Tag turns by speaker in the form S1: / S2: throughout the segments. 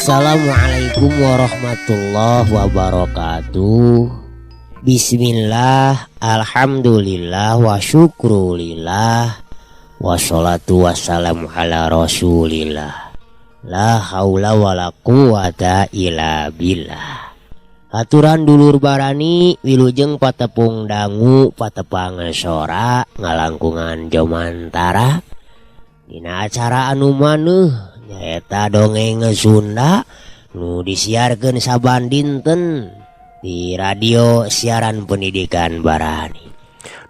S1: Assalamualaikum warahmatullahi wabarakatuh. Bismillah, alhamdulillah, wa syukrulillah, wassalatu wassalamu ala rasulillah. La haula wala quwata illa billah. Aturan dulur barani wilujeng patepung dangu patepang sora ngalangkungan jomantara. Dina acara anu maneuh nyaeta dongeng Sunda nu disiarkeun saban dinten di radio siaran pendidikan Barani.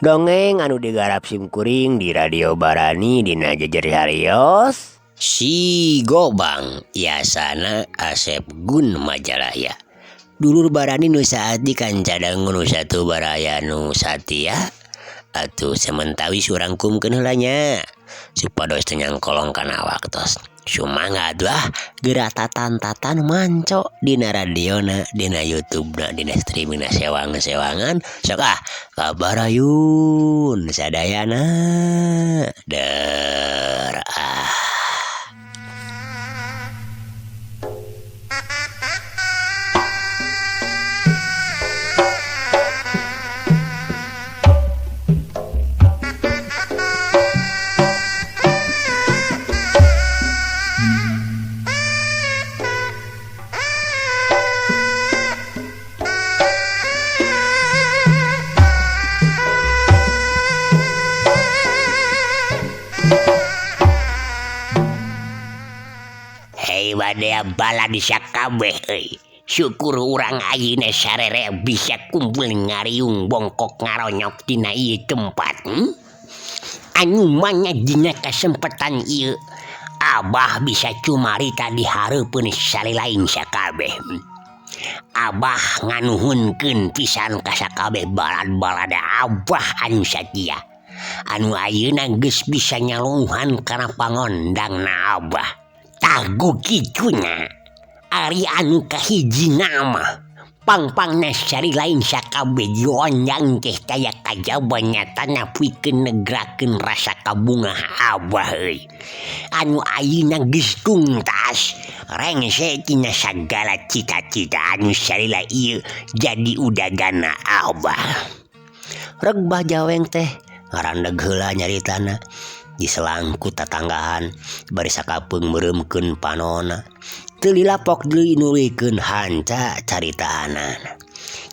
S1: Dongeng anu digarap simkuring di radio Barani dina jejer harios Si Gobang Yasana Asep Gun Majalaya. Dulur Barani nu saat di kancadang nu satu baraya nu satia atuh sementawis urang kumkeun heula nya supados teu nyangkolong kana waktos. Sumangga atuh ah geura tatan-tatan manco dina radiona, dina YouTube-na, dina streamingna sewang-sewangan. Sok ah kabarayun sadayana. Der ah. Bala disakabeh euy. Syukur urang ayeuna sarere bisa kumpul ngariung bongkok ngaronyok dina ieu tempat. Anu manya dina kasempatan ieu Abah bisa cumarita di hareupeun salilain sakabeh. Abah nganuhunkeun pisan ka sakabeh balad-balada Abah anu satia. Anu ayeuna geus bisa nyaluhan kana pangondangna Abah. Tagu kitunya ari anu kahiji nama pangpangna sari lain sakabeh diondang teh taya kajaba nyatana pikeun negrakeun rasa kabungah Abah euy. Anu ayeuna geus tungtas rengse tina sagala cita-cita anu salila ieu jadi udagana Abah. Reg Bah Jaweng teh ngarandeg heula nyaritana diselangku tatanggahan bari sakapeung meureumkeun panona. Teu lilapok deui nuluykeun hanca caritaanana.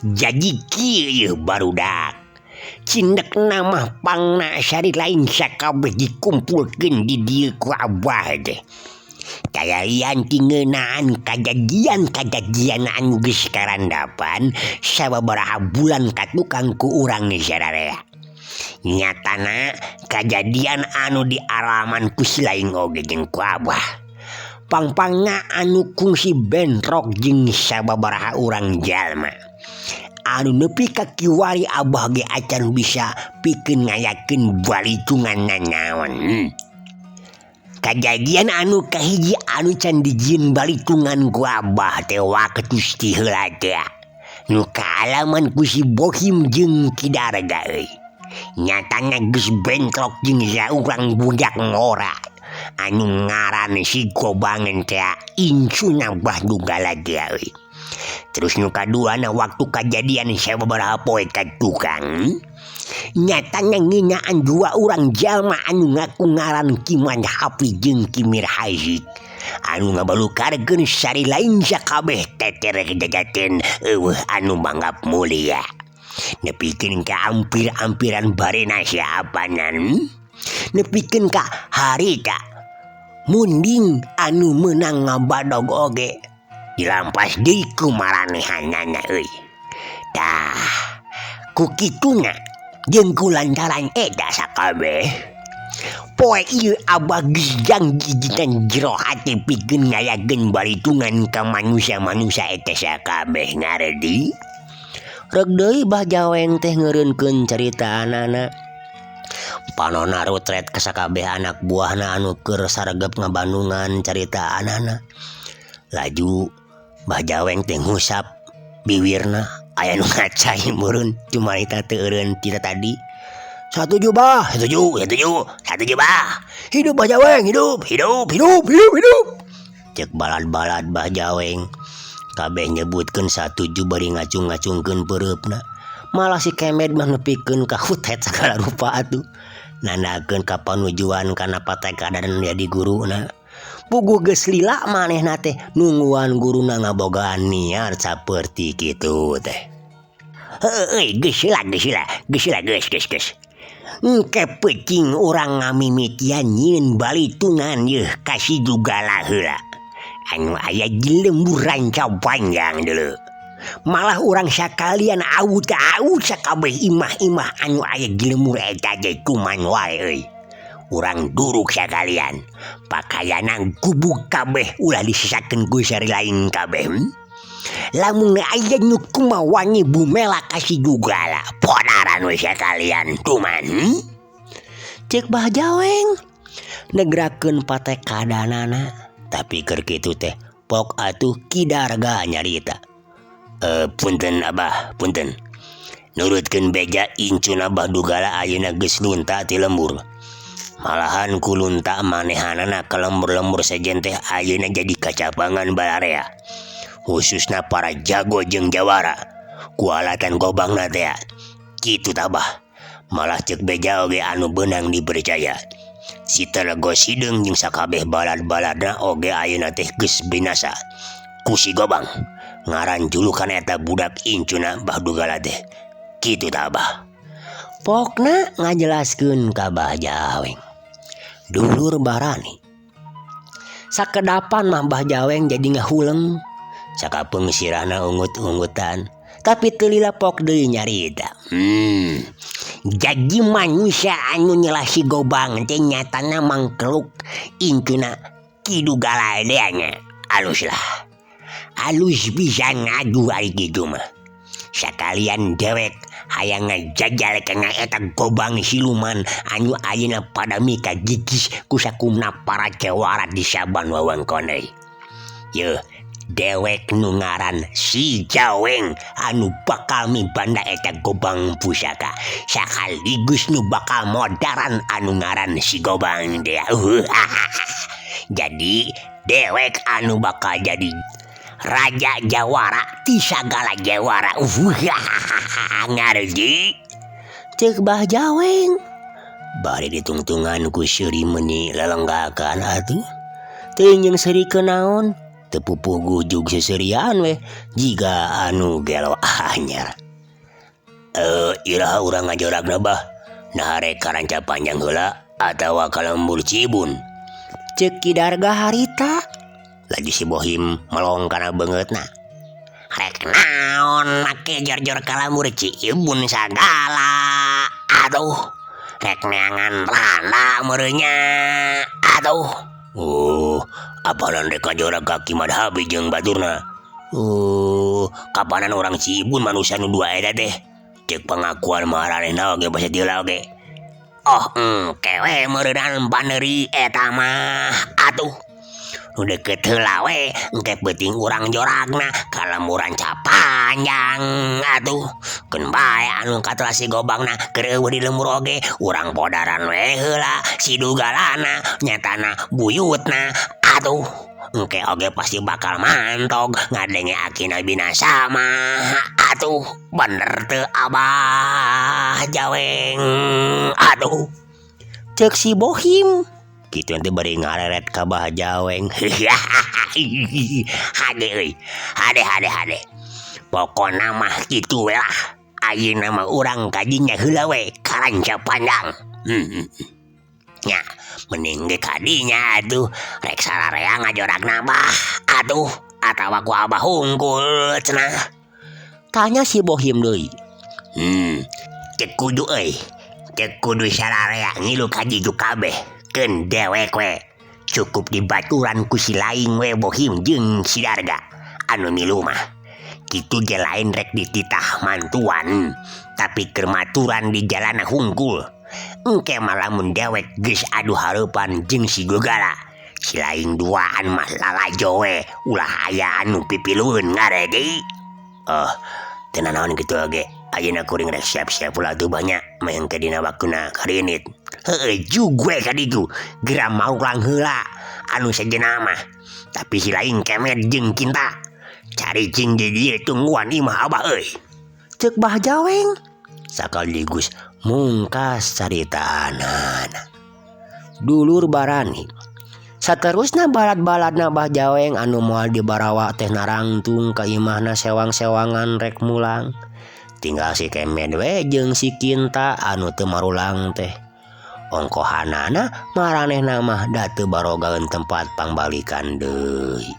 S1: Jadi kieu ieu barudak. Cindekna mah pangna sari lain sakabeh dikumpulkeun di dieu ku Abah teh. Kaya lian ti ngeunaan kajadian-kajadian anu geus karandapan sababaraha bulan katukang ku urang sararea. Nyatana kajadian anu dialaman ku si lain oge jeung ku Abah. Pangpangna anu kungsi bentrok jeung sababaraha urang jalma. Anu nepi ka kiwari Abah ge acan bisa pikeun ngayakeun balitungan nanaon. Kajadian anu kahiji anu can dijieun balitungan ku Abah teh waktu ti heula teh. Nu kaalaman ku si Bohim jeung Ki Darga euy. Nyatana geus bentrok jeung saurang budak ngora anu ngaran si Gobangen teh incuna Bah Dugala teh euy. Terus nu kaduana waktu kajadian sababaraha poe ka tukang nyatana ngeunaan dua urang jalma anu ngaku ngaran Ki Manhapi jeung Ki Mirhazik anu ngabalukarkeun sari lain sakabeh teter kejajaten eueuh anu manggap mulia. Nepikeun ka ampir-ampiran barena siapanan. Nepikeun ka harita munding anu meunang ngabadog oge. Dilampas deui ku maranehanana euy. Tah ku kituna jeung ku lantaran eta sakabeh poe ieu Abah geus janji dina jero hate pikeun ngayakeun balitungan ka manusia-manusia eta sakabeh ngaredi. Rek deui Bah Jaweng teh ngeureunkeun caritaanana. Panona rutret ka sakabeh anak buahna anu keur saregep ngabandungan caritaanana. Laju Bah Jaweng teh ngusap biwirna aya nu ngacai meureun cumarita teu eureun tina tadi. Satuju Bah, satuju, satuju, satuju Bah. Hidup Bah Jaweng, hidup, hidup, hidup, hidup, hidup. Cek balad-balad Bah Jaweng. Kabeh nyebutkeun satuju bari ngacung-ngacungkeun peureupna. Malah si Kemed mah nepikeun ka hutet sagala rupa atuh. Nandakeun ka panujuan kana patekadan jadi guruna. Puguh geus lila manehna teh nungguan guruna ngabogaan niat saperti kitu teh. Heueuh euy geus heula geus heula geus heula geus geus geus. Engke peuting urang ngamimitian nyieun balitungan yeuh ka si Dugala heula. Anu aya di lembur Ranca Panjang deuleu. Malah urang sakalian awut-awut sakabeh imah-imah anu aya di lembur eta teh kuman wae euy. Urang duruk sakalian. Pakaianna gubuk kabeh ulah disisakeun ku sari lain kabeh. Lamun aya nu kumaha wani bumela ka si Dugala, podaran we sakalian kuman. Cek Bah Jaweng negrakeun patekadanana. Tapi keur kitu teh pok atuh Ki Darga nyarita. Punten Abah, punten. Nurutkeun beja incuna Bah Dugala ayeuna geus lunta ti lembur. Malahan ku lunta manehanana ka lembur-lembur sejen teh ayeuna jadi kacapangan balarea. Khususna para jago jeung jawara. Ku alatan gobangna teh. Kitu tah Bah. Malah cek beja oge anu beunang dipercaya. Si Telego Sideung jeung sakabeh balad-baladna oge ayeuna teh geus binasa. Ku si Gobang. Ngaran julukan eta budak incuna Bah Dugala teh. Kitu tah Bah. Pokna ngajelaskeun ka Bah Jaweng. Dulur barani. Sakedapan mah Bah Jaweng jadi ngahuleng. Sakapeung sirahna ungut-ungutan. Tapi teu lila pok deui nyarita. Jadi manusia anu nyelah si Gobang teh nyatana mangkeluk incuna Ki Dugala teh nya. Alus lah. Alus pisan aduh ari kitu mah. Sakalian dewek hayang ngajajal kana eta Gobang siluman anu ayeuna pada mika gigis ku sakumna para jawara di saban wewengkon deui. Yeuh, dewek nu ngaran si Jaweng anu bakal mibanda eta Gobang pusaka sakaligus nu bakal modaran anu ngaran si Gobang teh. Jadi dewek anu bakal jadi raja jawara ti sagala jawara. Ngarji cek Bah Jaweng bari ditungtungan ku seuri meuni lelenggakan atuh. Teuing jeung seuri kunaon teu pupuguh jug seserian we jiga anu gelo anyar. Iraha urang ngajoragna Bah? Nah rek ka Ranca Panjang heula atawa ka lembur Cibun? Cek Ki Darga harita. Lagi si Bohim melong kana beungeutna. Rek naon make jor-jor ka lembur Cibun sagala. Aduh, rek neangan randa meureun nya. Aduh. Oh, apanan rek ngajorag ka Ki Madhabi jeung baturna? Oh, kapanan urang Cibun manusia nu dua eta teh? Cek pengakuan maranehna oge basa teu oge. Oh, engke we meureunan paneuri eta mah. Atuh. Nu deukeut heula we, engke peuting urang joragna ka lembur Ranca Panjang. Atuh, keun bae anu katelah si Gobangna keur eueuh di lembur oge, urang podaran we heula si Dugalana nyatana buyutna. Atuh, engke oge pasti bakal mantog ngadenge akina binasa mah. Atuh, bener teu Abah Jaweng? Aduh. Cek si Bohim. Kitu teh bari ngareret ka Bah Jaweng. Hade euy. Hade hade hade. Pokona mah kitu we lah. Ayeuna mah urang kadinya heula we ka Ranca Panjang. Nya, mending ge kadinya atuh rek sararea ngajoragna Bah. Aduh, Atawa ku Abah hungkul cenah. Tanya si Bohim deui. Teu kudu euy. Teu kudu sararea ngilu ka ditu kabeh. Keun dewek we. Cukup dibaturan ku si laing we Bohim jeung si Darga anu milu mah. Kitu ge lain rek dititah mantuan, tapi keur maturan di jalana hungkul. Engke mah lamun dewek geus adu hareupan jeung si Dugala, si laing duaan mah lalajo we ulah aya anu pipilueun ngaredi. Oh, teu nanaon kitu oge. Ayeuna kuring rek siap-siap ulah tuh banyak meh engke dina waktuna karinit. Heueuh jug we ka ditu, geura maulang heula anu sejenna mah. Tapi si laing kemed jeung Kinta. Cari cing di dieu tungguan imah Abah euy. Ceuk Bah Jaweng sakaligus mungkas caritaanana. Dulur barani. Saterusna balad-baladna Bah Jaweng anu moal dibarawa teh narangtung ka imahna sewang-sewangan rek mulang. Tinggal si Kemed we jeung si Kinta anu teu marulang teh. Ongkohanana maranehna mah da teu barogaeun tempat pangbalikan deui.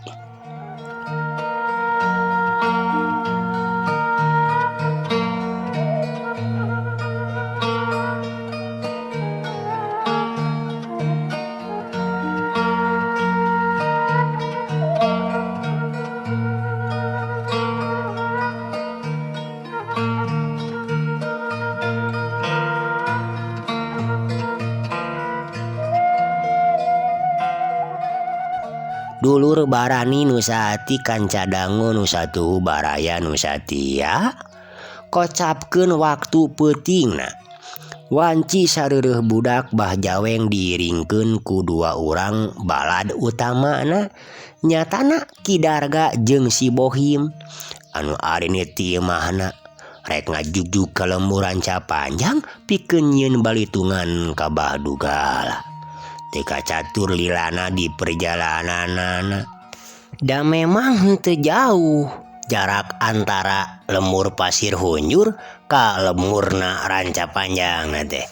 S1: Dulur barani nusati kanca dangu nusatuhu baraya nusatia kocapkeun waktu peutingna. Wanci sareureun budak Bah Jaweng diiringkeun ku dua urang balad utamana nyatana Ki Darga jeung si Bohim anu arini ti imahna rek ngajugjug ka lembur Ranca Panjang pikeun nyieun balitungan ka Bah Dugala. Teu kacatur lilana di perjalananana. Da memang henteu jauh jarak antara lembur Pasir Hunjur ka lemburna Ranca Panjang teh.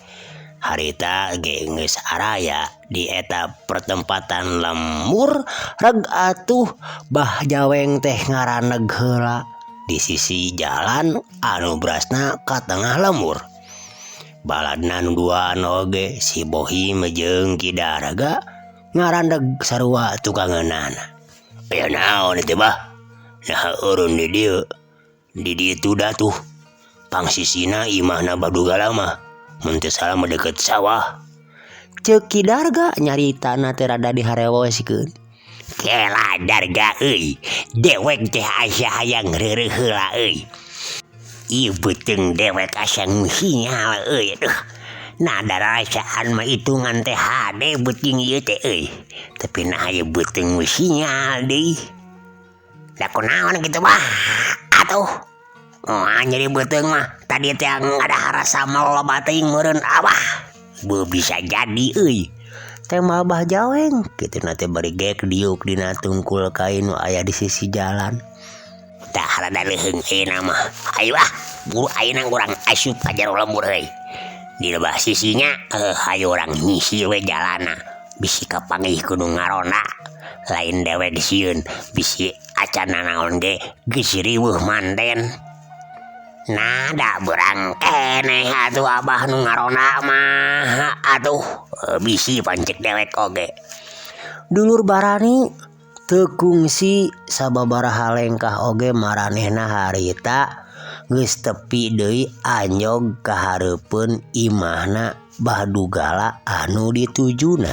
S1: Harita ge geus araya di eta pertempatan lembur reg atuh Bah Jaweng teh ngaraneg heula di sisi jalan anu brasna ka tengah lembur. Baladna nu duaan oge si Bohim jeung Ki Darga ngarandeg sarua tukangeunana. Aya naon teh Bah? Nah eureun di dieu. Di ditu da tuh. Pangsisina imahna Bah Dugala mah. Mun teu salah mah deukeut sawah. Ceuk Ki Darga nyaritana teh rada diharewoskeun. Kela Darga euy, dewek teh asa hayang reureuh heula euy. Ieu beuteung dewek asa sinyal euy. Aduh. Nah darasaan mah hitungan teh hade beuting ieu teh euy. Tapi nah ieu beuteung sinyal deui. Da kunaon kitu mah? Atuh. Oh, nyeri beuteung mah tadi teh ngadahar sama loba teuing meureun Abah. Beuh bisa jadi euy. Teh mah Bah Jaweng kitu na teh bari gek diuk dina tungkul kain nu aya di sisi jalan. Tah rada leuheung ayeuna mah. Ayo ah, buru ayeuna urang asup ka jero lembur euy. Di lebah sisinya hayu urang nyisi we jalana. Bisi kapanggih kudu ngaronda. Lain dewek sieun bisi acan nanaon ge geus riweuh manten. Nah da beurang keneh atuh Abah nu ngaronda mah. Atuh bisi pancek dewek oge. Dulur barani teu kungsi sababaraha lengkah oge maranehna harita geus tepi deui anjog ka hareupeun imahna Bah Dugala anu ditujuna.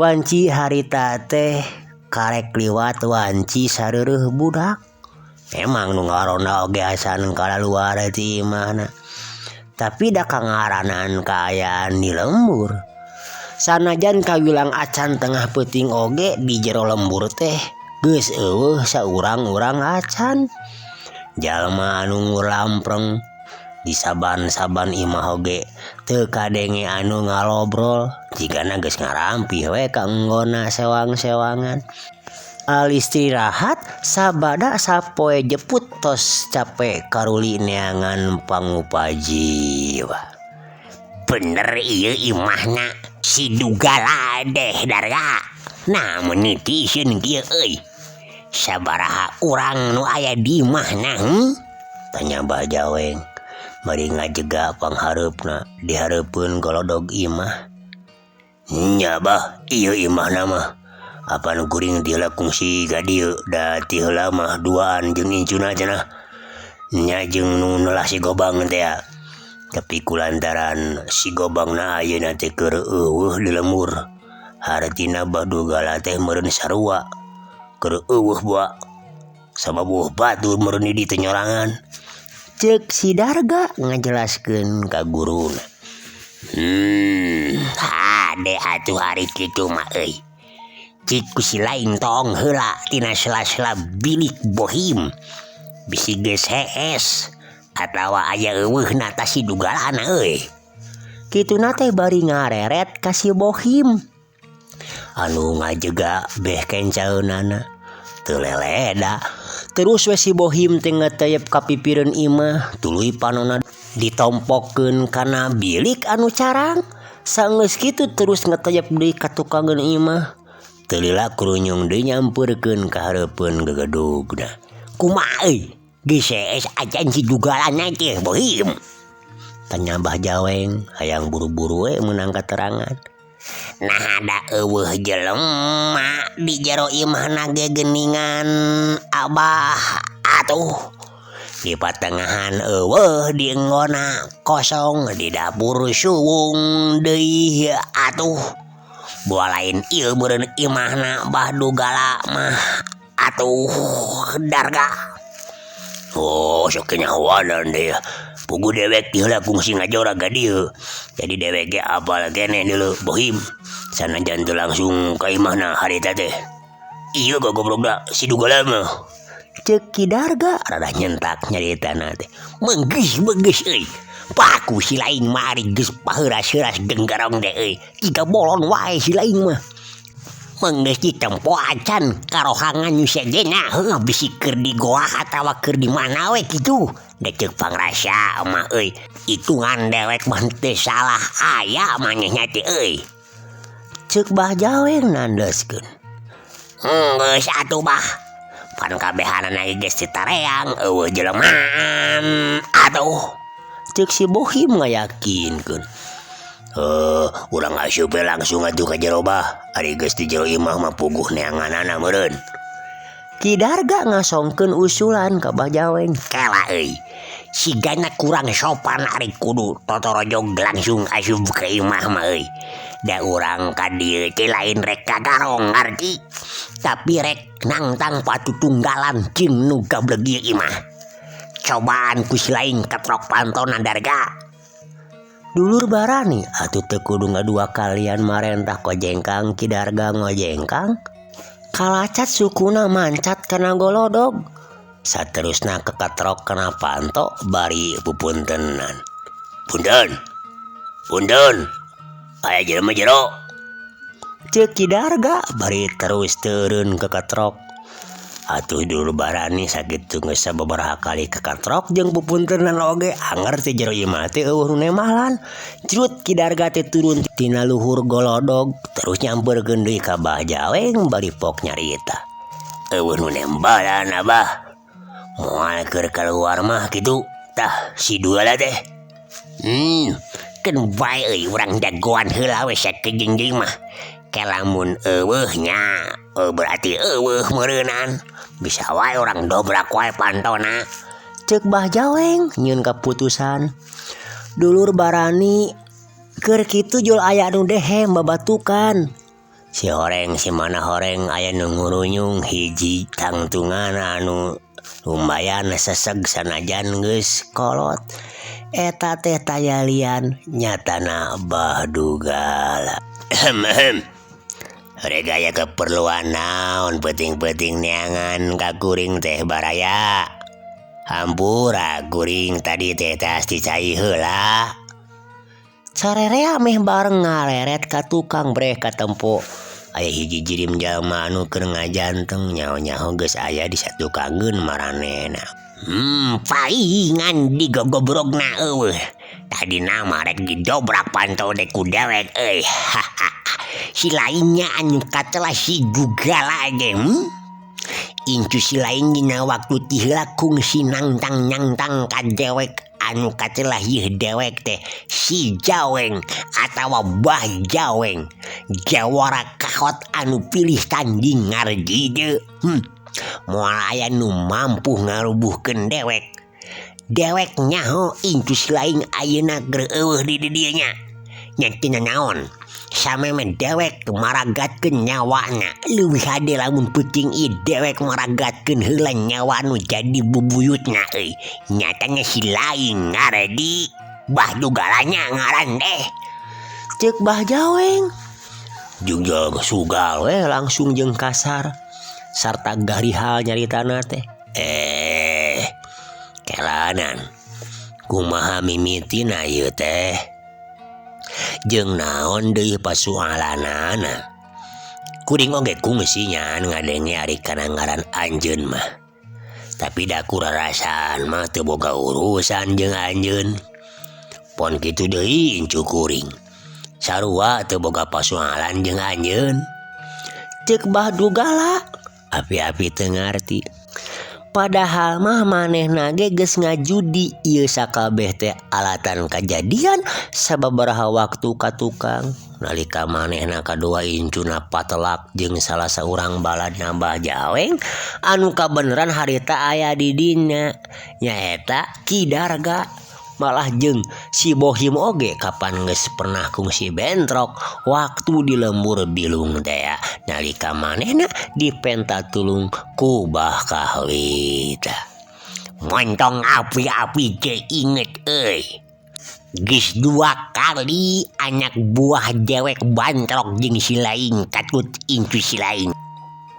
S1: Wanci harita teh karek liwat wanci sareureun budak. Emang nu ngaronda oge asan kalaluar ti imahna. Tapi da kangaranan kaayaan di lembur. Sanajan kawilang acan tengah peuting oge di jero lembur teh geus eueuh saurang-urang acan. Jalma anu ngulampreng di saban-saban imah oge teu kadenge anu ngalobrol jigana geus ngarampih we ka enggona sewang-sewangan. Alistirahat sabada sapoe jeput tos cape karuli neangan pangupajiwa. Bener ieu imahna si Dugala deh Darga. Nah meniti sieun kieu euy. Sabaraha urang nu aya di imahna Tanya Bah Jaweng bari ngajega panghareupna di hareupeun golodog imah. Nya Bah, ieu imahna mah. Apan kuring ti heula kungsi ka dieu da ti heula mah duaan jeung incuna cenah. Nya jeung nu nelah si Gobang tea. Tapi kulantaran si Gobangna ayeuna teh keur eueuh di lembur. Hartina Bah Dugala teh meureun sarua. Keur eueuh boa sabab batur meureun di ditu nyorangan. Ceuk si Darga ngajelaskeun ka guruna. Hade atuh ari kitu mah euy. Cik ku si lain tong heula tina sela-sela bilik Bohim. Bisi geus hees atawa aya eueuhna tah si Dugalana euy. Kituna teh bari ngareret ka si Bohim. Anu ngajega beh kencaeunana teu leleda. Terus we si Bohim teh ngeteyep ka pipireun imah tuluy panonna ditompokeun kana bilik anu carang. Sanggeus kitu terus ngeteyep deui ka tukangeun imah. Teu lila kurunyung deui nyampeurkeun ka hareupeun gegedugna. Kumaha euy? Geus hees acan si Dugalana teh Bohim. Tanya Bah Jaweng hayang buru-buru we meunang katerangan. Nah da eueuh jelema di jero imahna ge geuningan Abah atuh. Di patengahan eueuh di enggona kosong di dapur suwung deui atuh. Boa lain ieu meureun imahna Bah Dugala mah atuh Darga. Oh sok nyahoanan deui. Puguh dewek ti heula kungsi ngajora ka dieu. Jadi dewek ge apal keneh deuleu Bohim. Sanajan teu langsung ka imahna harita teh. Ieu gogobrogna si Dugala mah. Ceuk Ki Darga rada nyentak nyaritana teh. Meunggeus euy. Paku si lain mah ari geus paheuras-heuras genggerong teh euy. Jiga bolon wae si lain mah. Meunggeus ditempo acan karohangan nu sejenna heuh bisi keur di goa atawa keur di mana we kitu. Da ceuk pangrasa mah euy. Hitungan dewek mah teu salah aya manehna teh euy. Ceuk Bah Jaweng nandeskeun. Geus atuh Bah. Pan kabehanana geus ditareang eueuh jelemaan atuh. Ceuk si Bohim ngayakinkeun. Urang asup we langsung atuh ka jero Bah. Ari geus di jero imah mah puguh neanganana meureun. Ki Darga ngasongkeun usulan ka Bah Jaweng. Kela euy. Sigana kurang sopan ari kudu totorojog langsung asup ka imah mah euy. Da urang ka dieu teh lain rek kagarong ngarti. Tapi rek nangtang patutunggalan jeung nu gableg ieu imah. Cobaan ku si lain ketrok pantona Darga. Dulur barani atuh teu kudu ngadua kalian marentah kojengkang Ki Darga ngojengkang. Kalacat sukuna mancat kana golodog. Saterusna keketrok kana panto bari pupuntenan. Punten. Punten. Aya jelema jero. Ceuk Ki Darga bari terus teureun keketrok. Atuh dulur barani sakitu geus sababaraha kali kekatrok jeung pupuntenan oge anger ti jero imah teh eueuh nu nembalan. Crut Ki Darga teh turun tina luhur golodog terus nyampeurkeun deui ka Bah Jaweng bari pok nyarita. Eueuh nu nembalan Abah. Moal keur kaluar mah kitu. Tah si Dugala teh. Keun bae euy urang jagoan heula we sakejeung deui mah. Kelamun eueuh nya berarti eueuh meureunan. Bisa wae urang dobrak wae pantona. Ceuk Bah Jaweng nyieun kaputusan. Dulur barani keur kitu jol aya nu dehem babatukan. Si horeng si mana horeng aya nu ngurunyung hiji tangtungan anu lumayan seseg sanajan geus kolot. Eta teh tayalian nyatana Bah Dugala. Rek aya keperluan naon peuting-peuting neangan ka kuring teh baraya. Hampura kuring tadi teh tas dicai heula. Carerea meh bareng ngareret ka tukang breh katempo. Aya hiji jirim jalma anu keur ngajanteng nyaho-nyaho geus aya di satukangeun maranehna. Paingan digogobrogna eueuh. Tadina mah rek didobrak panto teh ku dewek euy. Si lainnya anu katelah si Dugala ge. Incu si lain dina waktu ti heula kungsi nangtang nyangtang ka dewek anu katelah yeuh dewek teh si Jaweng atawa Bah Jaweng jawara kahot anu pilih tanding ngarji teu moal aya nu mampu ngarubuhkeun dewek. Dewek nyaho incu si lain ayeuna keur eueuh di didieu nya. Nya teu nanaon samemeh dewek maragatkeun nyawana leuwih hade lamun peuting ieu dewek maragatkeun heula nyawa nu jadi bubuyutna euy nyatana si lain ngaredi Bah Dugalanya ngaran teh
S2: Ceuk Bah Jaweng jeung sugal we langsung jeung kasar sarta garihal nyaritana teh
S1: kelanan kumaha mimitina ieu teh jeung naon deui pasualanana kuring oge kungsi nya ngadenge ari kana ngaran anjeun mah tapi da kurarasaan mah teu boga urusan jeung anjeun pon kitu deui incu kuring sarua teu boga pasualan jeung anjeun
S2: Ceuk Bah Dugala api-api teu ngarti padahal mah manehna ge geus ngajudi ieu sakabeh teh alatan kajadian sababaraha waktu ka tukang nalika manehna kadua incuna patelak jeung salah saurang baladna Bah Jaweng anu kabeneran harita aya di dinya nyaeta Ki Darga malah jeung si Bohim oge kapan geus pernah kungsi bentrok waktu di lembur bilung teh nalika manehna dipenta tulung ku Bah Kahwita.
S1: Montong api-api teu inget euy. Geus dua kali anak buah dewek bantrok jeung si lain katut incu si lain.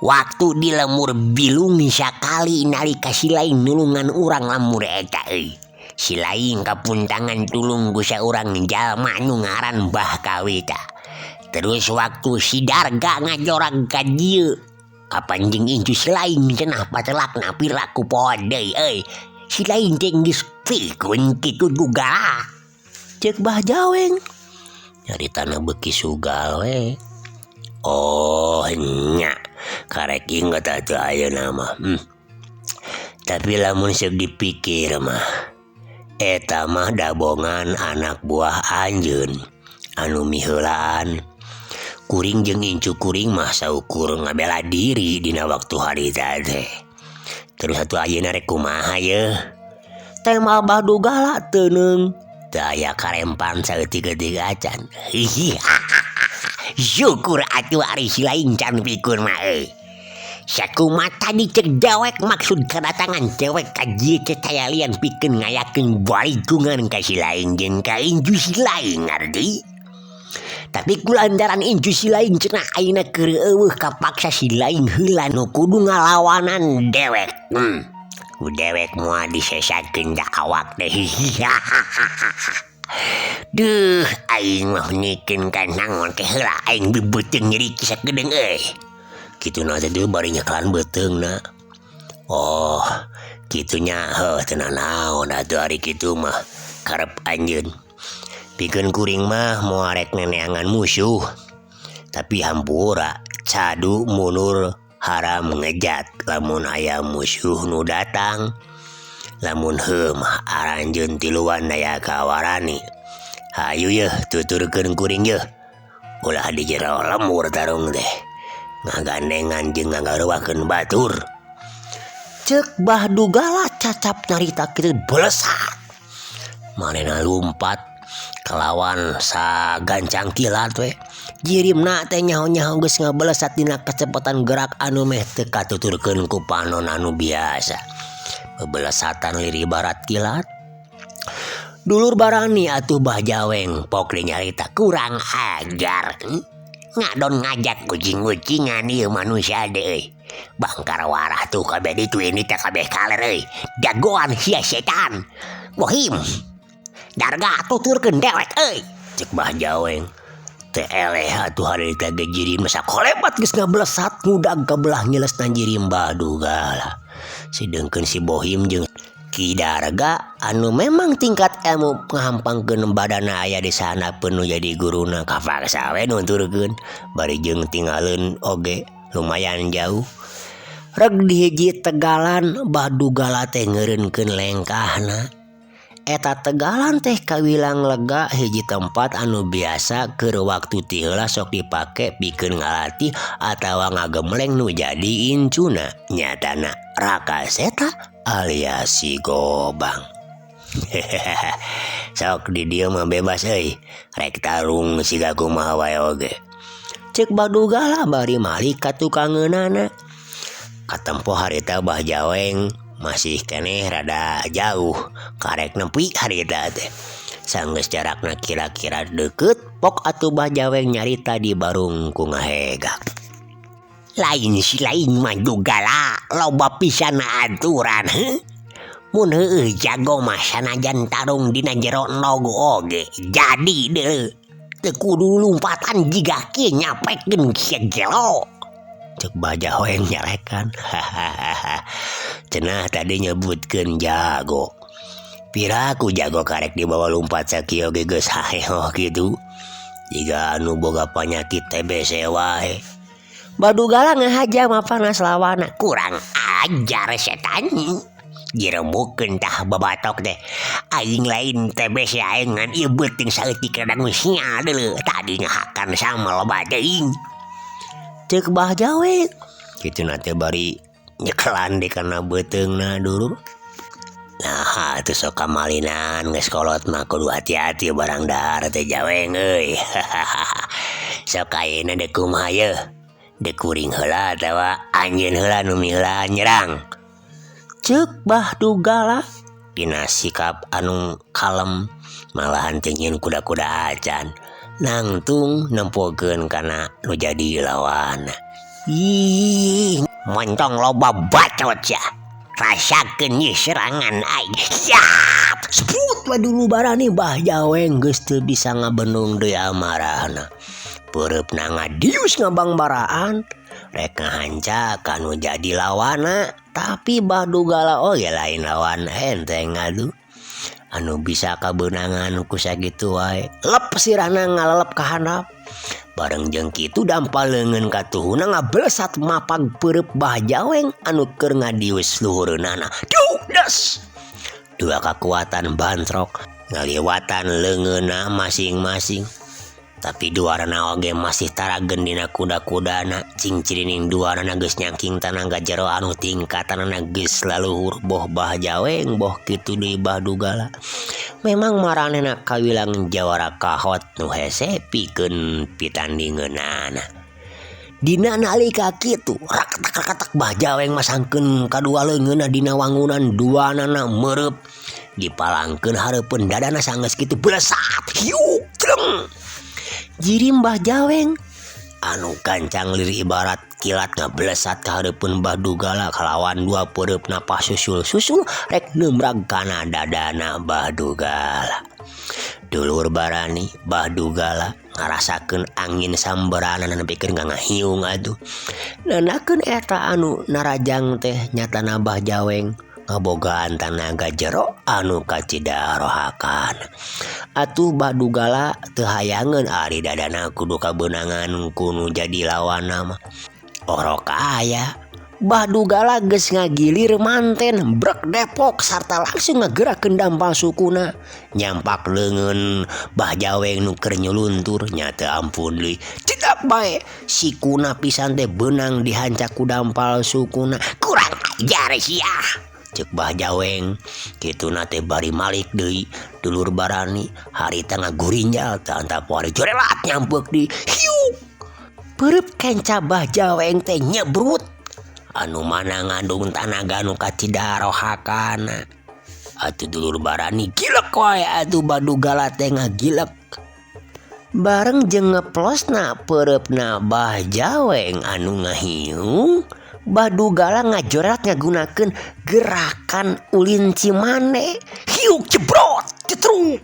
S1: Waktu di lembur bilung sakali nalika si lain nulungan urang lembur eta euy. Si lain kapuntangan tulung ku saurang jalma nu ngaran Bah Kawita. Terus waktu si Darga ngajorag ka dieu kapan jeung incu si lain cenah patelakna piraku poho deui euy. Si lain teh geus pikun kitu Dugala.
S2: Ceuk Bah Jaweng nyaritana beuki sugal we.
S1: Oh nya karek inget atuh ayeuna mah. Tapi lamun seuk dipikir mah eta mah dabongan anak buah anjeun anu miheulaan. Kuring jeung incu kuring mah saukur ngabela diri dina waktu harita teh. Terus atuh ayeuna rek kumaha yeuh?
S2: Tema Bah Dugala teuneung
S1: teu aya karempan saeutik-eutik acan. Hihi. Syukur atuh ari si lain can pikun mah euy. Sakumaha tadi ceuk dewek maksud kedatangan dewek ka dieu teh tayalian pikeun ngayakeun baligungan ka si lain jeung ka incu si lain ngarti. Tapi kulantaran incu si lain cenah ayeuna keur eueuh kapaksa si lain heula nu kudu ngalawanan dewek. Ku dewek moal disesakeun da awak teh. Duh, aing mah nikeun ka naon teh heula aing beuteung nyeri sakedeung euy.
S2: Kitu na teh bari nyekelan beuteungna.
S1: Oh, kitunya heuh teu nanaon atuh ari kitu mah karep anjeun. Pikeun kuring mah moal rek neneangan musuh. Tapi hampura cadu mundur haram ngejat lamun aya musuh nu datang. Lamun heuh mah aranjeun tiluan daya kawarani. Hayu yeuh tuturkeun kuring yeuh. Ulah di jero lembur tarung teh. Ngagandengan jeung ngagaruakeun batur.
S2: Ceuk Bah Dugala cacap nyarita kitu belesat. Manehna lumpat kalawan sagancang kilat we. Jirimna teh nyaho-nyaho geus ngabelesat dina kacepetan gerak anu meh teu katuturkeun ku panon anu biasa. Bebelesatan liri barat kilat. Dulur barani atuh Bah Jaweng pok nyarita kurang ajar.
S1: Ngadon ngajak kucing-kucingan ieu manusia deui euy. Bangkar warah tuh kabeh ditu ini teh kabeh kaler euy. Jagoan sia setan. Bohim. Darga tuturkeun dewek euy.
S2: Ceuk Bah Jaweng. Teh eleh atuh harita ge jirim sakolebat geus ngabelesat ngudag ka belah nyelesna jirim Bah Dugala. Sedengkeun si Bohim jeung Ki Darga anu memang tingkat ilmu ngahampangkeun badana aya di sana penuh jadi guruna kapaksa we nunturkeun bari jeung tinggaleun oge lumayan jauh. Reg di hiji tegalan Bah Dugala teh ngeureunkeun lengkahna. Eta tegalan teh kawilang lega hiji tempat anu biasa keur waktu ti heula sok dipake pikeun ngalatih atawa ngagemleng nu jadi incuna nyatana Raka Seta alias si Gobang. Sok di dieu mah bebas euy, rek tarung siga kumaha wae oge. Ceuk Bah Dugala bari malik ka tukangeunana. Katempo harita Bah Jaweng masih keneh rada jauh karek nepi harita teh. Sanggeus jarakna kira-kira deukeut pok atuh Bah Jaweng nyarita di barung ku ngahegak.
S1: Lain si lain mah Dugala loba pisan aturan heuh. Mun heueuh jago mah sanajan tarung dina jero endog oge jadi deuleu. Teu kudu lumpatan jiga kieu nyapekeun sia gelo.
S2: Ceuk Bah Jaweng nyarekan. Hahaha. Cenah tadi nyebutkeun jago. Piraku jago karek dibawa lumpat sakieu ge geus haheoh kitu. Jiga anu boga panyakit TBC wae. Bah Dugala ngahaja mapanas lawana.
S1: Kurang ajar setan. Diremukeun tah babatok teh. Aing lain TBC aing ngan ieu beuteung saeutik rada sial deuleu. Tadi ngahakan sama loba teuing.
S2: Ceuk Bah Jaweng. Kituna teh bari nyekelan di kana beuteungna dulur. Nah atuh sok kamalinan geus kolot mah kudu hati-hati barang dahar teh Jaweng euy. Sok ayeuna deuk kumaha yeuh? Deuk kuring heula atawa anjeun heula nu miheulaan nyerang. Ceuk Bah Dugala dina sikap anu kalem malahan teu nyieun kuda-kuda acan. Nangtung nempokeun kana nu jadi lawanna.
S1: Ih, montong loba bacot sia. Rasakeun ieu serangan aing. Siap.
S2: Sebut we dulu barani Bah Jaweng geus teu bisa ngabendung deui amarahna. Peureupna ngadius ngabangbaraan rek ngahanca ka nu jadi lawanna, tapi Bah Dugala oge lain lawan enteng atuh. Anu bisa kabeunangan ku sakitu wae. Lep sirahna ngalelep ka handap. Bareng jeung kitu dampal leungeun katuhuna ngablesat mapag peureub Bah Jaweng anu keur ngadius luhureunana. Duh des. Dua kakuatan bantrok ngaliwatan leungeunna masing-masing. Tapi duarana oge masih taragen dina kuda-kudana. Cing cirining duarana geus nyangking tanaga jero anu tingkatanana geus laluhur boh Bah Jaweng boh kitu deui Bah Dugala. Memang maranehna kawilang jawara kahot nu hese pikeun pitandingeunana. Dina nalika kitu rakatak-rakatak Bah Jaweng masangkeun kadua leungeunna dina wangunan duanana meureub dipalangkeun hareupeun dadana sanggeus kitu blesat hiuk jleng. Jirim Bah Jaweng anu gancang lir ibarat kilat ngablesat ka hareupeun Bah Dugala kalawan dua peureupna pasusul-susul rek neumrag kana dadana Bah Dugala. Dulur barani Bah Dugala ngarasakeun angin samberanana nepikeun ka ngahiung atuh. Nandakeun eta anu narajang teh nyatana Bah Jaweng ngabogaan tanaga jero anu kacida rohakan. Atuh Bah Dugala teu hayangeun ari dadana kudu kabeunangan ku nu jadi lawanna mah. Orok aya. Bah Dugala geus ngagilir manten brek depok sarta langsung ngagerakeun dampal sukuna. Nyampak leungeun Bah Jaweng nu keur nyuluntur nya teu ampun deui. Cidap bae sikuna pisan teh beunang dihancak ku dampal sukuna.
S1: Kurang ajar sia.
S2: Ceuk Bah Jaweng kituna teh bari malik deui dulur barani harita ngagurinjal tah antap wari jorelat nyampeuk deui hiuk. Peureub kenca Bah Jaweng teh nyebrut anu mana ngandung tanaga nu kacida rohakana. Atuh dulur barani gilek wae atuh Bah Dugala teh ngagilek. Bareng jeung ngeplosna peureupna Bah Jaweng anu ngahiung, Bah Dugala ngajorat ngagunakeun gerakan ulin cimande. Hiuk jebrot cetruk.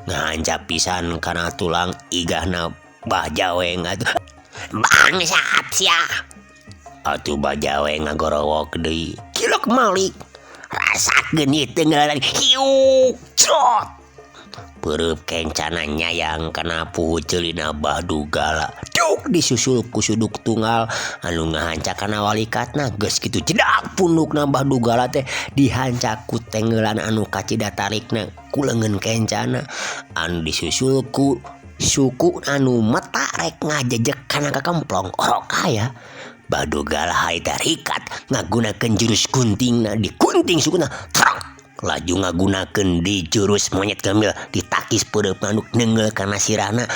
S2: Ngahancap pisan kana tulang igahna Bah Jaweng atuh.
S1: Bangsat sia.
S2: Atuh Bah Jaweng ngagorowok deui. Gilek malik.
S1: Rasakeun ieu teh ngaran hiuk crot.
S2: Peureub kencana nyayang kana puhu ceulina Bah Dugala. Duk Duk disusul ku suduk tunggal anu ngahancak kana walikatna geus kitu jedak pundukna Bah Dugala teh dihancak ku tenggelan anu kacida tarikna ku leungeun kencana anu disusul ku suku anu meta rek ngajejek kana kakemplong orok aya. Bah Dugala harita rikat ngagunakeun jurus guntingna dikunting sukuna trok laju ngagunakeun di jurus monyet gemil ditakis peureupna nu neunggeul kana sirahna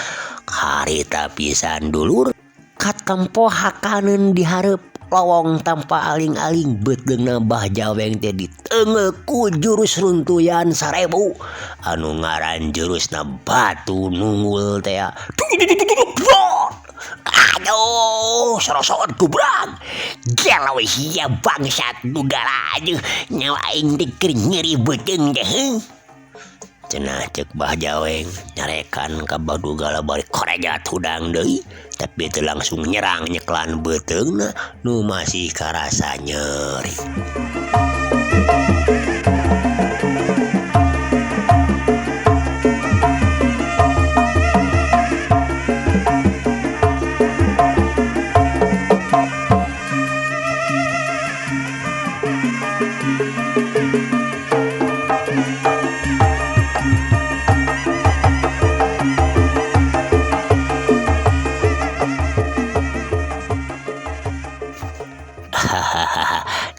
S2: harita pisan dulur katempo hakaneun dihareup lowong tanpa aling-aling beuteungna Bah Jaweng teh diteunggeul ku jurus runtuyan 1000 anu ngaran jurusna batu nunggul teh. Aduh, sorosot gubrag. Gelo sia bangsat Dugala aduh nyawa aing teh keur nyeri beuteung teh. Cenah ceuk Bah Jaweng nyarekan ka Bah Dugala bari korejat hudang deui tapi teu langsung nyerang nyeklan beuteungna nu masih karasa nyeri.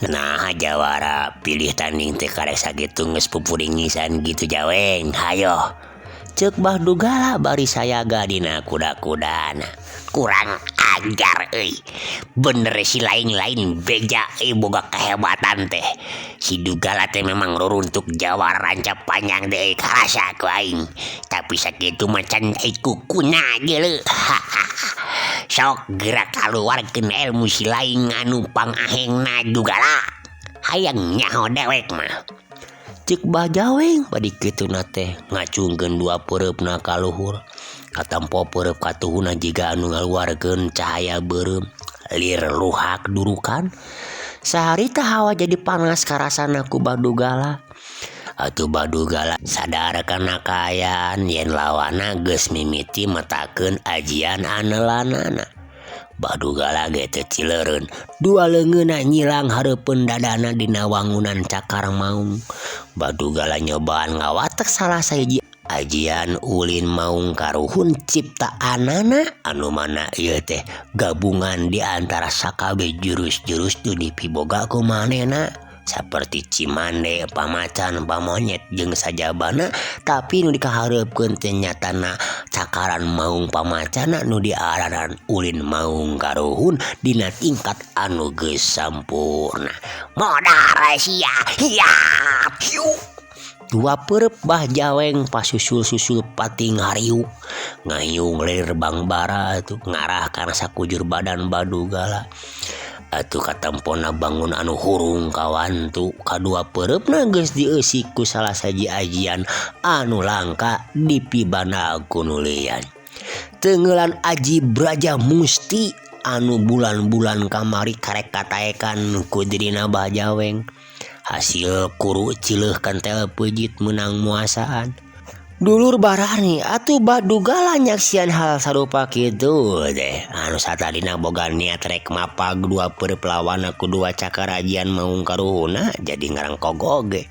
S2: Nah jawara pilih tanding teh karek sakitu geus pupuringisan gitu Jaweng. Hayo ceuk Bah Dugala bari sayaga dina kuda-kudana.
S1: Kurang ajar euy. Bener si lain-lain beja euy boga kehebatan teh. Si Dugala teh memang ruruntuk jawara rancap panjang teh karasa ku aing. Tapi sakitu mah can kukuna geuleuh. Sok gerak kaluarkeun ilmu si lain anu pangahengna Dugala. Hayang nyaho dewek mah.
S2: Ceuk Bah Jaweng bari kituna teh ngacungkeun dua peureupna ka luhur. Katempo peureub katuhuna jiga anu ngaluarkeun cahaya beureum lir luhak durukan. Saharita hawa jadi panas karasana ku Bah Dugala. Atuh Bah Dugala sadar kana kaayaan yen lawana geus mimiti metakeun ajian anelanana. Bah Dugala ge teu cileureun, dua leungeunna nyilang hareupeun dadana dina wangunan cakar maung. Bah Dugala nyobaan ngawatek salah sahiji ajian ulin maung karuhun ciptaanana anu mana ieu teh gabungan di antara sakabeh jurus-jurus nu dipiboga ku manehna saperti cimande, pamacan, pamonyet jeung sajabana, tapi nu dikahareupkeun teh nyatana cakaran maung pamacana nu diaranan ulin maung karuhun dina tingkat anu geus sampurna.
S1: Modar sia, hiap hiu.
S2: Dua peureub Bah Jaweng pasusul-susul pating hariuk ngayung lir bangbara atuh ngarah kana sakujur badan Bah Dugala. Atuh katempona bangun anu hurung kawantu kadua peureupna geus dieusi ku salah sahiji ajian anu langka dipibana ku nulian. Teungeulan aji Braja Musti anu bulan-bulan kamari karek kataekan ku dirina Bah Jaweng. Hasil kuru cileuh kentel peujit meunang muasaan. Dulur barani atuh Bah Dugala nyaksian hal sarupa kitu teh. Anu satadina boga niat rek mapag dua peureub lawanna ku dua cakar ajian maung karuhuna jadi ngarangkog oge.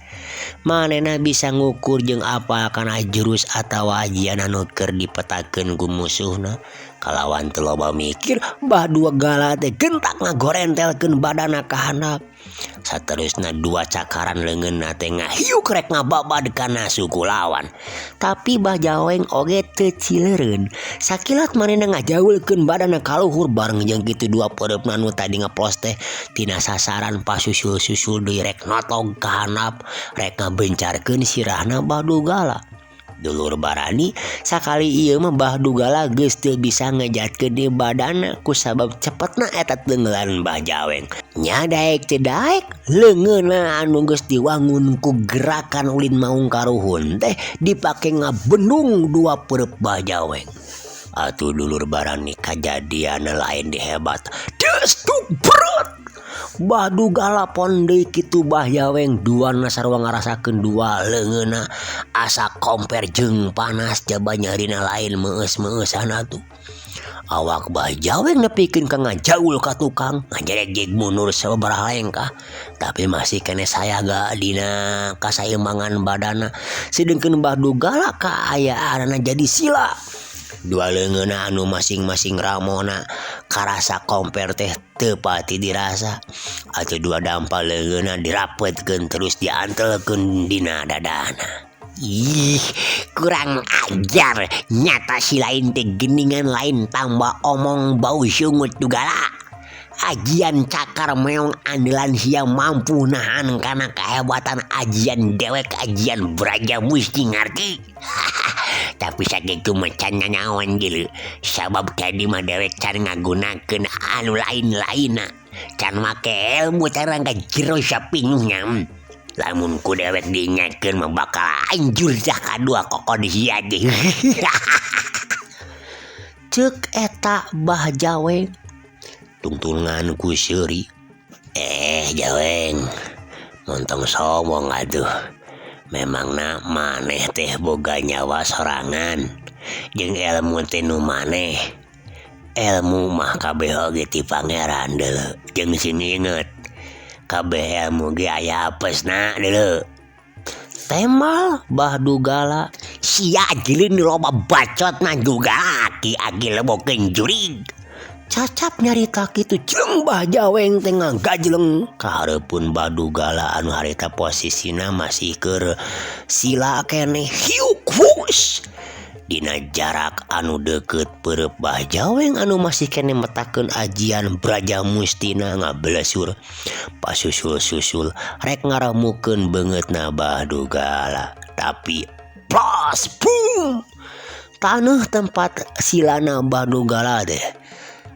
S2: Manehna bisa ngukur jeung apal kana jurus atawa ajian anu keur dipetakeun ku musuhna. Kalawan teu loba mikir Bah Dugala teh gentak ngagorentelkeun badana ka handap. Saterusna dua cakaran leungeunna teh ngahiuk rek ngababad kana suku lawan. Tapi Bah Jaweng oge teu cileureun. Sakilat manehna ngajaulkeun badana ka luhur bareng jeung kitu dua peureupna nu tadi ngeplos teh tina sasaran pasusul-susul deui rek notog ka handap rek ngabencarkeun sirahna Bah Dugala. Dulur barani sakali ieu mah Bah Dugala geus teu bisa ngejatkeun di badana kusabab cepetna eta teungeulan Bah Jaweng. Nya daek teu daek leungeunna anu geus diwangun ku gerakan ulin maung karuhun teh dipake ngabendung dua peureub Bah Jaweng. Atuh dulur barani kajadian lain dihebat. Des duk brut. Bah Dugala pon deui kitu Bah Jaweng duana sarua ngarasakeun dua leungeunna asa komper jeung panas jaba nyerina lain meueus-meueusan atuh. Awak Bah Jaweng nepikeun ka ngajaul ka tukang ngajerejeg mundur sababaraha lengkah tapi masih keneh sayaga dina kasaimbangan badana sedengkeun Bah Dugala kaayaanana jadi sila. Dua leungeunna anu masing-masing ramona karasa komper teh teu pati dirasa atuh dua dampal leungeunna dirapetkeun terus diantelkeun dina dadana.
S1: Ih, kurang ajar nyata si lain teh geningan lain tambah omong bau sungut Dugala. Ajian cakar meong andalan sia mampu nahan karena kehebatan ajian dewek ajian Braja Musti ngarti. Tapi sakitu mah can nyanyawan geuleuh sabab tadi mah dewek can ngagunakeun anu lain-lainna. Can make ilmu cara ka jero sapinuhnya. Lamun ku dewek diingatkeun mah bakal hancur dah kadua kokon sia teh.
S2: Ceuk eta Bah Jaweng tungtungan ku seuri. Jaweng montong sombong atuh. Memangna maneh teh boga nyawa sorangan jeung ilmu teh nu maneh. Ilmu mah kabeh oge ti pangeran deuleu jeung sing inget kabeh ilmu ge aya apesna deuleu. Temal Bah Dugala
S1: sia jeuleun loba bacotna Dugala aki-aki lebokeun jurig.
S2: Cacap nyarita kitu jeung Bah Jaweng teh ngagajleng ka hareupeun Bah Dugala anu harita posisina masih keur sila keneh hiuk hus. Dina jarak anu deukeut peureub Bah Jaweng anu masih keneh metakeun ajian Braja Mustina ngablesur pasusul-susul rek ngaremukeun beungeutna Bah Dugala tapi plos boom taneuh tempat silana Bah Dugala teh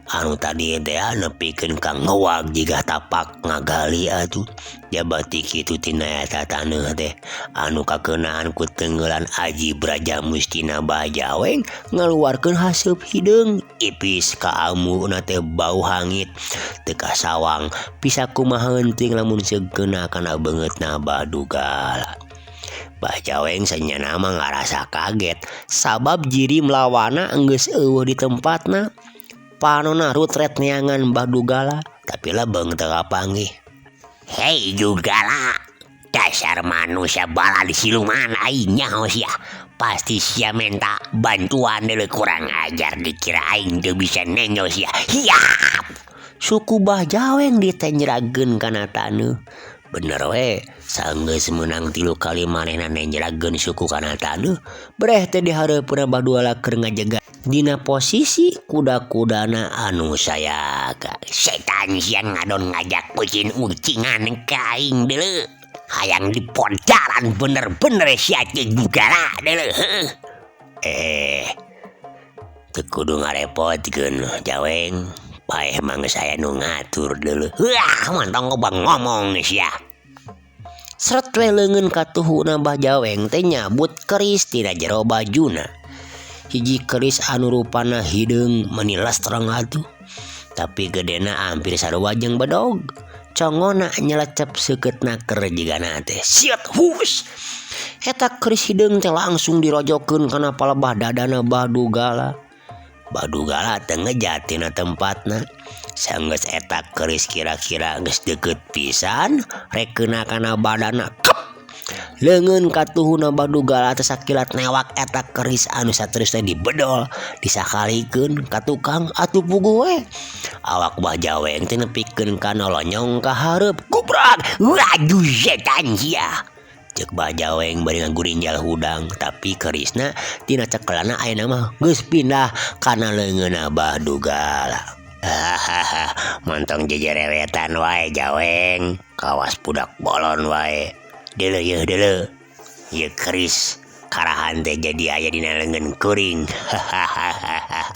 S2: anu tadi teh nepikeun ka ngewag jiga tapak ngagali atuh jabati kitu tina eta taneuh teh anu kakeunaan ku tenggelan aji Braja Mustina Bah Jaweng ngaluarkeun haseup hideung ipis ka amuna teh bau hangit teu kasawang bisa kumaha heunteuing lamun segeuna kana beungeutna Bah Dugala. Bah Jaweng sanyana mah ngarasa kaget sabab jirim lawana geus eueuh di tempatna. Panona rutret neangan Bah Dugala tapi lebeng teu kapanggih.
S1: Hei Dugala, dasar manusia bala di siluman aing nyaho sia. Pasti sia minta bantuan deuleu kurang ajar dikira aing teu bisa nenjo sia. Hiap.
S2: Suku Bah Jaweng ditenjrageun kana taneuh. Bener we, sanggeus meunang 3 kali manehna nenjrageun suku kana taneuh. Breh teh dihareupeun Bah Dugala keur ngajega dina posisi kuda-kudana anu sayaga.
S1: Setan sia ngadon ngajak ucin-ucingan ka aing deuleu. Hayang diponcaran bener-bener sia teh Dugala deuleu.
S2: Teu kudu ngarepotkeun Jaweng. Paeh mah geus aya nu ngatur deuleu.
S1: Wah, mantong ngobang ngomong sia.
S2: Sret we leungeun katuhuna Bah Jaweng teh nyabut keris tina jero bajuna. Hiji keris anu rupana hideung meuni lestreng atuh. Tapi gedena hampir sarua jeung bedog. Congona nyelecep seukeut naker jigana teh. Siot hus. Eta keris hideung teh langsung dirojokeun kana palebah dadana Bah Dugala. Bah Dugala teh ngejat tina tempatna. Sanggeus eta keris kira-kira geus deukeut pisan rek keuna kana badana. Kep. Leungeun katuhuna Bah Dugala teh sakilat newak eta keris anu saterusna dibedol disakalikeun ka tukang atuh puguh we. Awak Bah Jaweng teh nepikeun kana lonyong ka hareup.
S1: Gubrak. Waduh setan sia.
S2: Ceuk Bah Jaweng bari ngagurinjal hudang tapi kerisna tina cekelana ayeuna mah geus pindah kana leungeunna Bah Dugala.
S1: Hahaha, montong jejerewetan wae Jaweng, kawas budak bolon wae. Deuleu yeuh deuleu. Ieu keris karahan teh jadi aya dina leungeun kuring. Hahaha.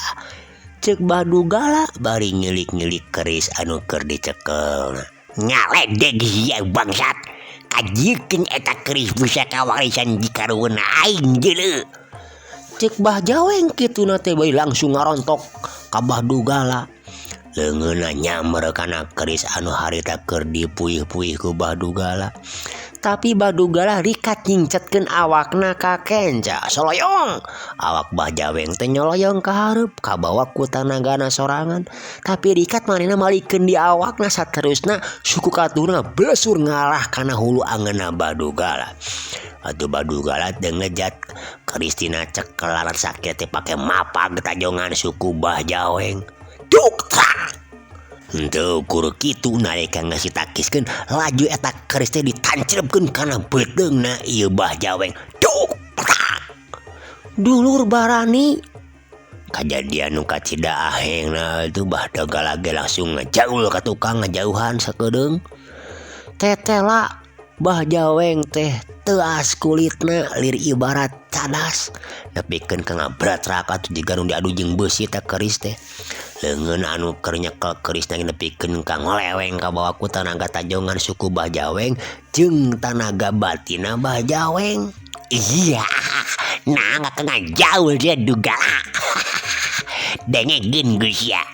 S2: Ceuk Bah Dugala bari nyilik-nyilik keris anu keur dicekelna.
S1: Ngaledeg sia bangsat. Kajiekeun eta keris pusaka warisan jikaruhun aing deuleu.
S2: Ceuk Bah Jaweng kituna teh bari langsung ngarontok ka Bah Dugala. Leungeunna nyamber kana keris anu harita keur dipuih-puih ku Bah Dugala. Tapi Bah Dugala rikat nyingcetkeun awakna ka kenca. Soloyong. Awak Bah Jaweng teh nyoloyong ka hareup kabawa ku tanagana sorangan. Tapi rikat manehna malikeun di awakna saterusna suku katuhna blesur ngalah kana hulu angeunna Bah Dugala. Atuh Bah Dugala teu ngejat keris tina cekelan sakit teh pake mapag tajongan suku Bah Jaweng. Duk trak. Henteu ukur kitu nalika geus ditakiskeun laju eta keris teh ditanceupkeun kana beuteungna ieu Bah Jaweng. Duk trak. Dulur barani kajadian nu kacida ahengna atuh Bah Dugala ge langsung ngajaul ka tukang ngajauhan sakedeung. Tetela Bah Jaweng teh teuas kulitna lir ibarat cadas nepikeun ka ngabratrak atuh jiga nu diadu jeung beusi teh keris teh. Leungeun anu keur nyekel kerisna nepikeun ka ngoleweng kabawa ku tanaga tajongan suku Bah Jaweng jeung tanaga batinna Bah Jaweng.
S1: Iya, nah ngajaul dia Dugala. Dengekeun geus sia.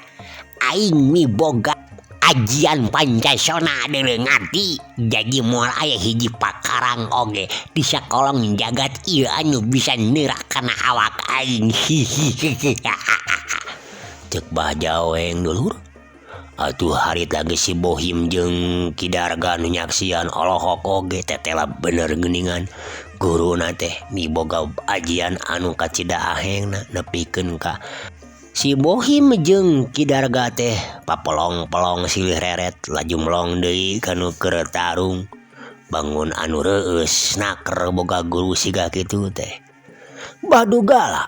S1: Aing miboga ajian Pancasona deuleu ngarti. Jadi moal aya hiji pakarang oge di sakolong jagat ieu anu bisa neurak kana awak aing.
S2: Cek Bah Jaweng dulur. Atuh harita geus si Bohim jeung Ki Darga nu nyaksian olohok oge tetela bener geuningan. Guruna teh miboga ajian anu kacida ahengna nepikeun ka si Bohim jeung Ki Darga teh papelong-pelong silih reret laju melong deui kanu keur tarung. Bangun anu reueus naker boga guru siga kitu teh. Bah Dugala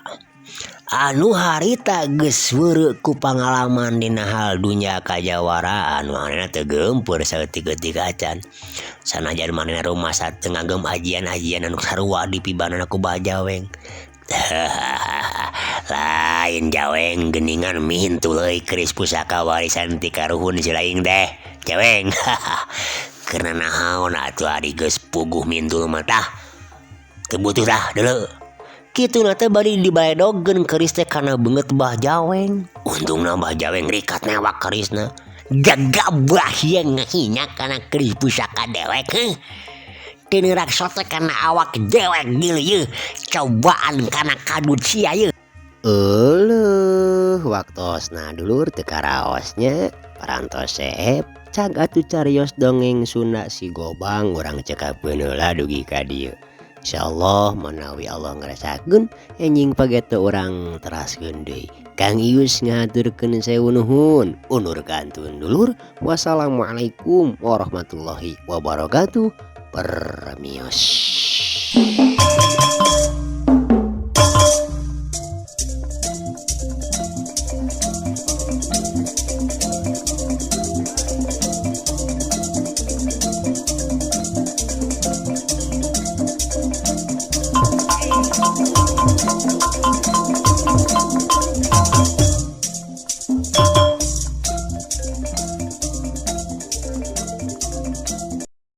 S2: anu harita geus weureu ku pangalaman dina hal dunya kajawaraan manehna teu geumpeur saeutik-eutik acan. Sanajan manehna rumasa teu ngagem ajian-ajian anu sarua dipibanana ku Bah Jaweng.
S1: Lain Jaweng geuningan mintul euy keris pusaka warisan ti karuhun si laing teh. Jaweng. Keur naon atuh ari geus puguh mintul mah tah. Teu butuh tah deuleu.
S2: Kituna teh bari dibaedogeun keris teh kana beungeut Bah Jaweng.
S1: Untungna Bah Jaweng rikat newak kerisna. Gagabah ieu ngahinya kana keris pusaka dewek heuh. Teu neurak sote kana awak dewek deuleu yeuh. Cobaan kana kadut sia yeuh.
S2: Euleuh waktosna dulur teu karaosnya parantos seep cag atuh carios dongeng Sunda si Gobang urang cekapkeun heula dugi ka dieu. Insyaallah manawi Allah ngerasakeun enjing pageto urang teraskeun deui. Kang Ius ngahaturkeun sewu nuhun undur kantun dulur. Wassalamualaikum warahmatullahi wabarakatuh. Permios.